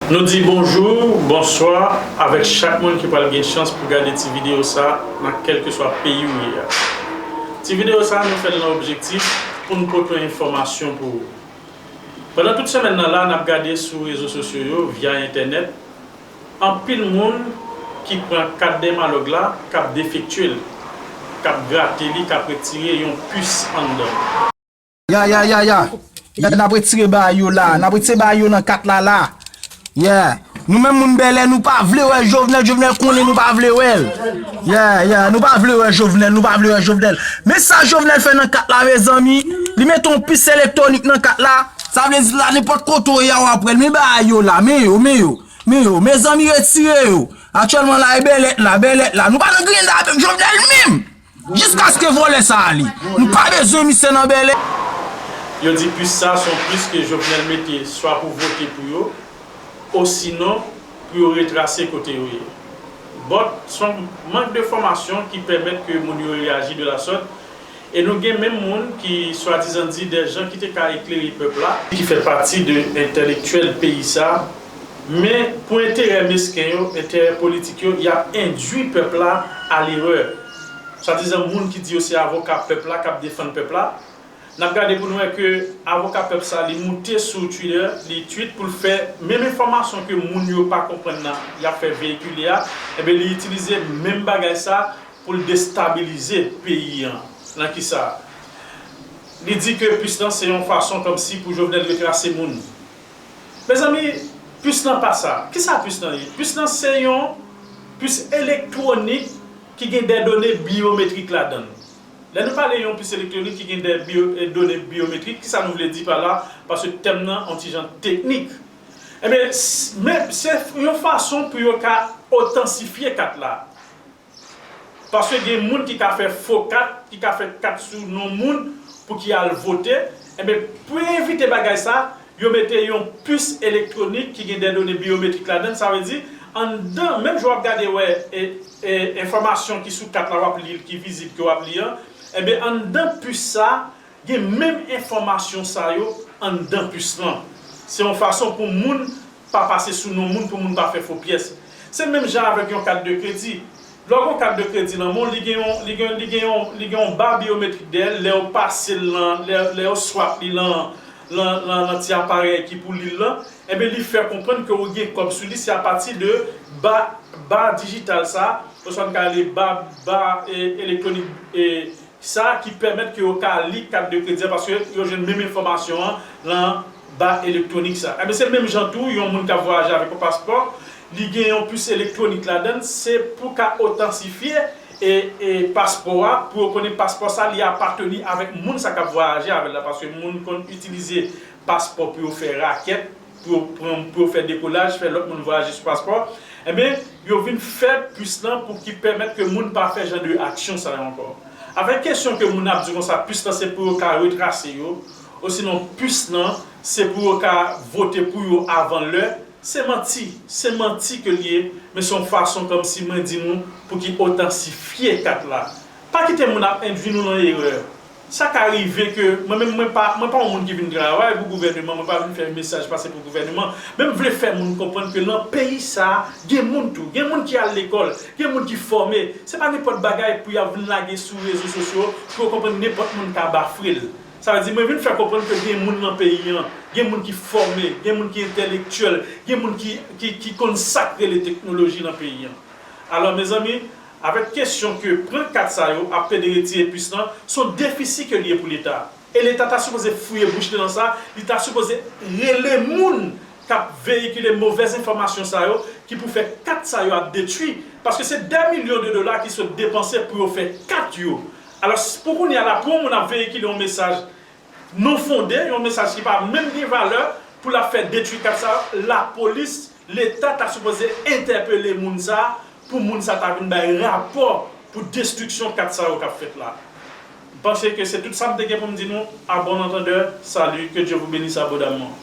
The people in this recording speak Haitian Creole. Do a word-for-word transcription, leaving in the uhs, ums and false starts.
Nou di bonjou, bonswa avèk chak moun ki pral gen chans pou gade ti videyo sa nan kèlkeswa peyi ou ye a. Ti videyo sa nou fè l nan objektif pou n pote yon enfòmasyon pou ou. Pandan tout semèn nan la, n ap gade sou rezo sosyo yo, via entènèt, anpil moun ki pran kat dèyè malòg la, k ap defektye l, k ap grate li, k ap retire yon pis anndan. Ya, ya, ya, ya. Ya, n ap retire bagay yo la. N ap retire bagay yo nan kat la la. Yeah. Nou menm moun Bèlè, nou pa vle wè Jovenel, Jovenel konnen nou pa vle wè l. Yeah, yeah, nou pa vle wè Jovenel, nou pa vle wè Jovenel. Men sa Jovenel fè nan kat la, mezanmi, li mete yon pis elektwonik nan kat la. Sa vle di la, nenpòt kote w ye a, w ap wè l. Men bagay yo la, men yo, men yo, men yo. Mezanmi, retire yo. Aktyèlman la, e Bèlè la, Bèlè la. Nou pa nan griyen avèk Jovenel menm. Jiskaske vòlè sa ale. Nou pa bezwen misye nan Bèlè. Yo di pis sa se yon pis ke Jovenel mete swa pou vote pou yo, osinon pou yo retrase kote yo ye. But, se yon mank de fòmasyon ki pèmèt ke moun yo reyaji de la sorte. E nou gen menm moun ki swadizan di de jan ki te ka eklere pèp la, ki fè pati de entèlektyèl peyi sa, men pou enterè mesken yo, enterè politik yo, y ap endwi pèp la a lerè. Swadizan moun ki di yo se avoka pèp la, k ap defann pèp la, n ap gade pou n wè ke avoka pèp sa, li moute sou Twitter, li tweet pou l fè menm enfòmasyon ke moun yo pa konprann nan, y ap fè veyikile a, enben li itilize menm bagay sa pou l destabilize peyi an. Nan kisa? Li di ke pis lan se yon fason kòmsi pou Jovenel retrase moun. Mezanmi, pis lan pa sa. Kisa pis lan ye? Pis lan se yon pis elektwonik ki gen de done biyometrik ladan l. Lè nou pale yon pis elektwonik ki gen de biyo, e, done biyometrik, kisa nou vle di pa la? Paske tèm nan on ti jan teknik. Ebyen, s-, men se yon fason pou yo ka otantifye kat la. Paske gen moun ki ka fè fo kat, ki ka fè kat sou non moun pou ki al vote. Enben, pou evite bagay sa, yo mete yon pis elektwonik ki gen de done biyometrik ladan l. Sa vle di, anndan, menm jan w ap gade wè e, e, enfòmasyon ki sou kat la w ap li l, ki vizib ke w ap li an, enben, anndan pis sa, gen menm enfòmasyon sa yo anndan pis lan. Se yon fason pou moun pa pase sou non moun, pou moun pa fè fo pyès. Se menm jan avèk yon kat de kredi. Lè w gen yon kat de kredi nan men w, li gen yon, li gen, li gen yon, li gen yon ba biyometrik dèyè l, lè w pase l nan, lè, lè w swap li nan, nan, nan, nan ti aparèy ki pou li l lan, enben, li fè konprann ke w gen kòb sou li, se apati de ba, ba dijital sa, oswa n ka rele ba, ba, e, elektwonik, e, sa ki pèmèt ke yo ka li kat de kredi a, paske yo jwenn menm enfòmasyon an nan ba elektwonik sa. Enben, se menm jan tou, yon moun k ap vwayaje avèk yon paspò, li gen yon pis elektwonik ladan l, se pou ka otantifye e, e paspò a, pou yo konnen paspò sa, li apateni avèk moun sa k ap vwayaje avè l la, paske moun konn itilize paspò pou yo fè rakèt, pou yo pran, pou yo fè dekolaj, fè lòt moun vwayaje sou paspò, enben, yo vin fè pis lan pou ki pèmèt ke moun pa fè jan de aksyon sa yo ankò. Avèk kesyon ke moun ap di konsa, pis lan se pou yo ka retrase yo, osinon pis lan se pou yo ka vote pou yo avan lè, se manti, se manti ke l ye, men se yon fason kòmsi mwen di nou pou ki otantifye kat la. Pa kite moun ap endwi nou nan erè. Sa ka rive ke mwen menm, mwen pa, mwen pa yon moun ki vin travay pou gouvèneman, mwen pa vin fè mesaj pase pou gouvèneman, men m vle fè moun konprann ke nan peyi sa a, gen moun tou, gen moun ki al lekòl, gen moun ki fòme. Se pa nenpòt bagay pou y ap vin lage sou rezo sosyo pou yo konprann nenpòt moun ka bafre l. Sa vle di, mwen vin fè konprann ke gen moun nan peyi an, gen moun ki fòme, gen moun ki entèlektyèl, gen moun ki, ki, ki konn sa k rele teknoloji nan peyi an. Alò, mezanmi, avèk kesyon ke pran kat sa yo ap plede retire pis lan, se yon defisi ke l ye pou Leta. E Leta ta sipoze fouye bouch li nan sa, li ta sipoze rele moun k ap veyikile movèz enfòmasyon sa yo, ki pou fè kat sa yo ap detwi, paske se dè milyon de dola ki sot depanse pou yo fè kat yo. Alò, s-, pou kounye a la, pou yon moun ap veyikile yon mesaj non fonde, yon mesaj ki pa menm gen valè, pou l ap fè detwi kat sa yo, lapolis, Leta ta sipoze entèpele moun sa a, pou moun sa ta vin bay rapò pou destriksyon kat sa yo k ap fèt la. M panse ke se tout sa m te gen pou m di nou. À bon entendeur, salut, que Dieu vous bénisse abondamment.